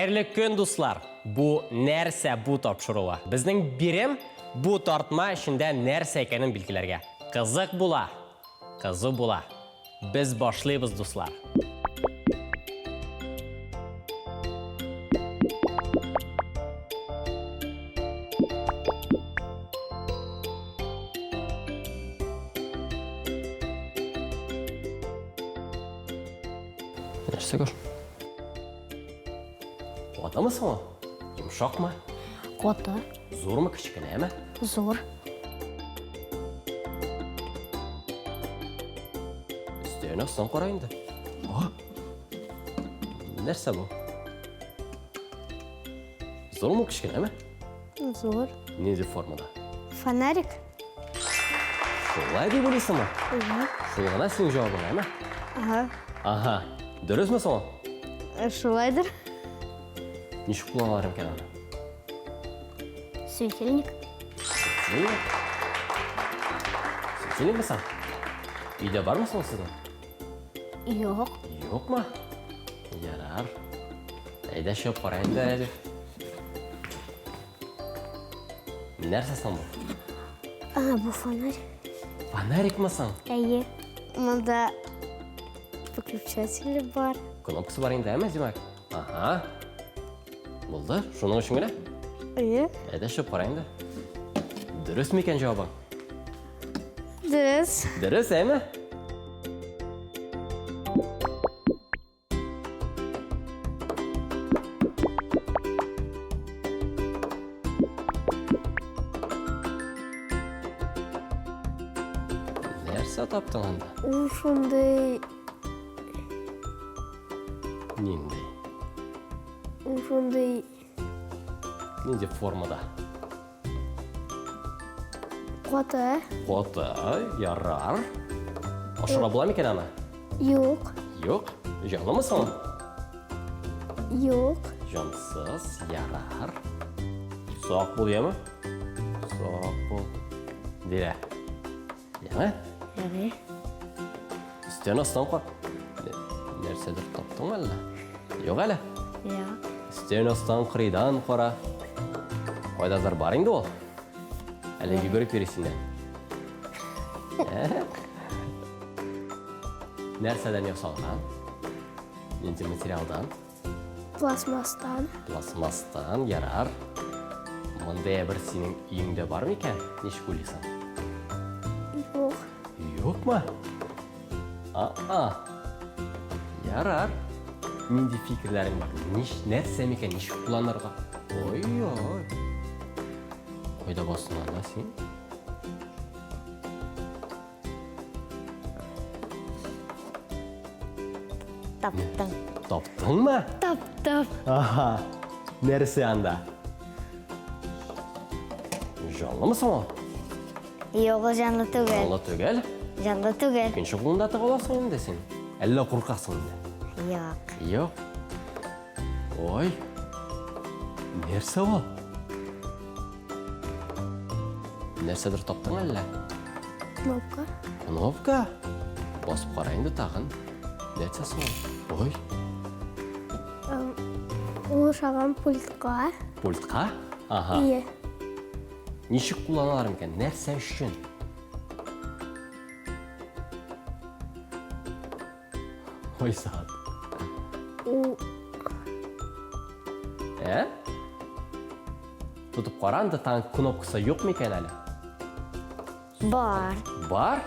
Хәерле көн, дуслар! Бу нәрсә бу тапшыруы? Безнең бирем бу тартма эчендә нәрсә икәнен билгеләргә. Кызык була, кызу була. Без башлыйбыз, дуслар. Нәрсә көр? Катымы соң ул? Йомшакмы? Каты. Зурмы, кечкенәме? Зур. Өстән астан кара инде. А? Нәрсә бу? Зурмы, кечкенәме? Зур. Нинди формада? Фонарик. Шулай дип уйлыйсыңмы? Әйе. Шул гына синең җавабың, әме? Ага. Ага. Дөресме соң ул? Шулайдыр. Ничек кулланалар икән аны? Светильник. Светильник? Светильникме соң? Өйдә бармы соң сезнең? Юк. Юкмы? Ярар. Әйдә чыгып кара инде әле. Нәрсә соң бу? А, бу фонарь. Фонарикмы соң? Әйе. Монда выключатель бар. Кнопкасы бар инде, әме, димәк? Ага. Булды, шуның өчен генә? Әйе. Әйдә чыгып кара инде. Дөрес микән җавабың? Дөрес. Дөрес, әйме? Нәрсә таптың анда? Ул шундый... Нинди? Ул шундый... Нинди формада? Каты. Каты, ярар. Ашарга була микән аны? Юк. Юк. Җанлымы соң? Юк. Җансыз, ярар. Сак бул, яме? Сак бул. Дилә. Яме? Яме. Өстән астан кар. Нәрсәдер таптың әллә? Юк әле. Юк. Өстән астан кырыйдан кара. Кайдадыр бар инде ул. Әле йөгереп йөрисең дә. Нәрсәдән ясалган? Нинди материалдан? Пластмасстан. Пластмасстан, ярар. Мондый әйбер синең өеңдә бар микән? Ничек уйлыйсың? Юк. Юкмы? А-а. Ярар. Нинди фикерләрең бар? Нич, нәрсә микән, ничек кулланырга? Ой-ой. Кайда бастың анда син? Таптым. Таптыңмы? Таптым. Аха. Нәрсә анда? Җанлымы соң ул? Юк, ул җанлы түгел. Җанлы түгел? Җанлы түгел. Икенче кулыңда тыгып аласың инде син. Әллә куркасың инде? Юк. Юк. Ой. Нәрсә ул? Нәрсәдер таптың әллә? Кнопка. Кнопка? Басып кара инде тагын. Нәрсә соң ул? Ой. Ул ошаган пультка. Пультка? Ага. Ие. Ничек кулланалар микән? Нәрсә өчен? Ой, сәгать. Ул Ә? Тотып кара, анда тагын кнопкасы юк микән әле? Бар. Бар?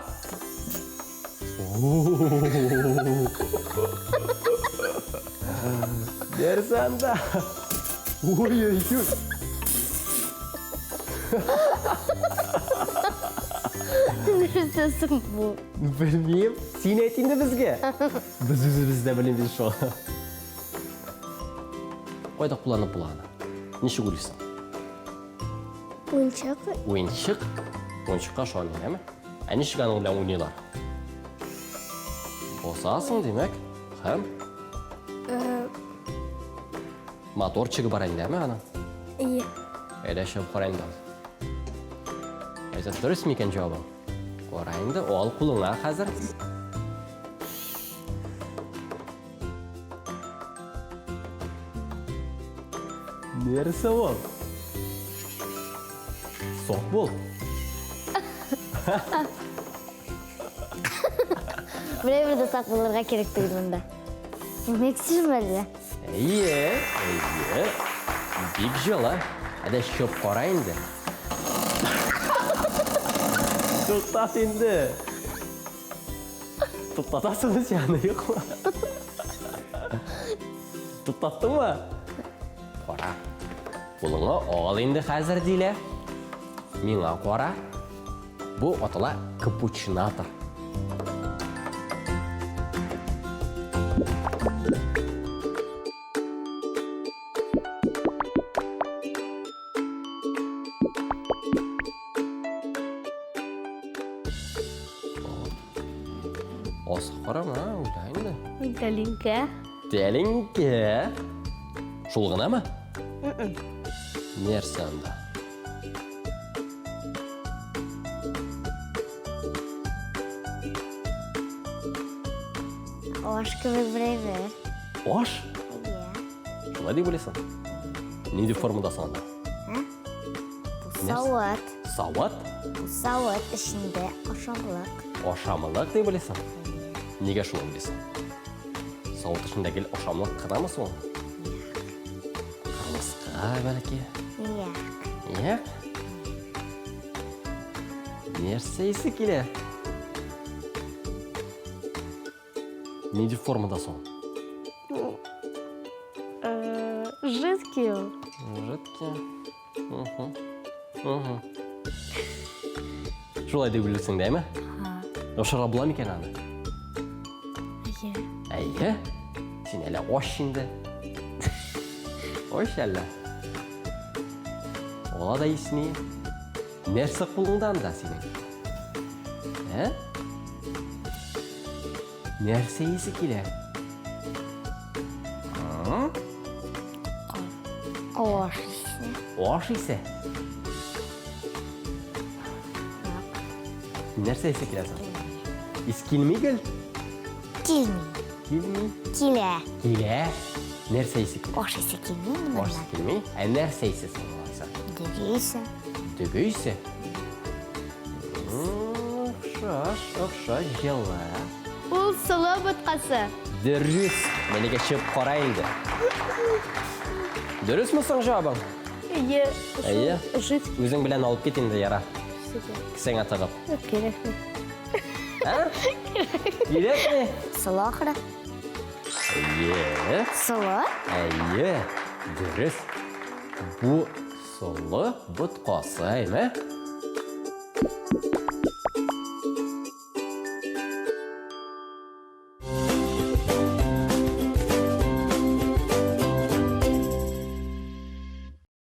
Нәрсә анда? Ой-ой-ой. Нәрсә соң бу? Белмим. Син әйт инде безгә. Без үзебез дә белмибез шул. Кайда кулланып була аны? Ничек уйлыйсың? Уенчык. Уенчык? Уенчыкка ошаган, әме? Ә ничек аның белән уйныйлар? Басасың, димәк, һәм моторчигы бар инде, әме аның? Ие. Әйдә чыгып кара инде. Әйдә, дөрес микән җавабың? Кара инде, ал кулыңа хәзер. Нәрсә ул? Сок бул. Берәй бер дә сак булырга кирәк түгел монда. Миксерме әллә? Әйе, әйе. Бик җылы. Әдә чөп кара инде. Туктат инде. Туктатасыңмы син аны, юкмы? Туктаттыңмы? Кара. Кулыңа ал инде хәзер, Дилә. Миңа кара. Бу атала капучинатор. Аз карама, уйла инде. Тәлинкә. Тәлинкә. Шул гынамы? Нәрсә анда? Аш кебек берәйбер. Аш? Иә. Шулай дип уйлыйсың? Нинди формада соң анда? Бу савыт. Савыт? Бу савыт эчендә ашамлык. Ашамлык дип уйлыйсың? Нигә шулай уйлыйсың? Савыт эчендә гел ашамлык кынамы соң? Кырмыска бәлки? Юк. Юк. Нәрсә исе килә? Нинди формада соң? Жидкий ул. Жидкий. Угу. Угу. Шулай дип уйлыйсың, дәме? Ашарга була микән аны? Әйе. Әйе. Син әле аш инде. Аш әле. Ола да исни. Нәрсә кулыңда анда синең? Ә? Нәрсә исе килә? Аш исе. Аш исе? Нәрсә исе килә соң? Ис килми гел? Килми. Килми. Килә. Килә. Нәрсә исе килә? Аш исе килми инде Аш исе килми. Ә нәрсә исе соң алайса? Дөге исе. Дөге исе? Охшаш, охшаш, җылы. Ул солы боткасы. Дөрес. Менегә чыгып кара инде. Дөресме соң җавабың? Әйе. Әйе. Жидкий. Үзең белән алып кит инде, яра. Кесәңә тыгып. Кирәкми. Ә? Кирәкми? Солы ахыры. Әйе. Солы? Әйе. Дөрес. Бу солы боткасы, әйме?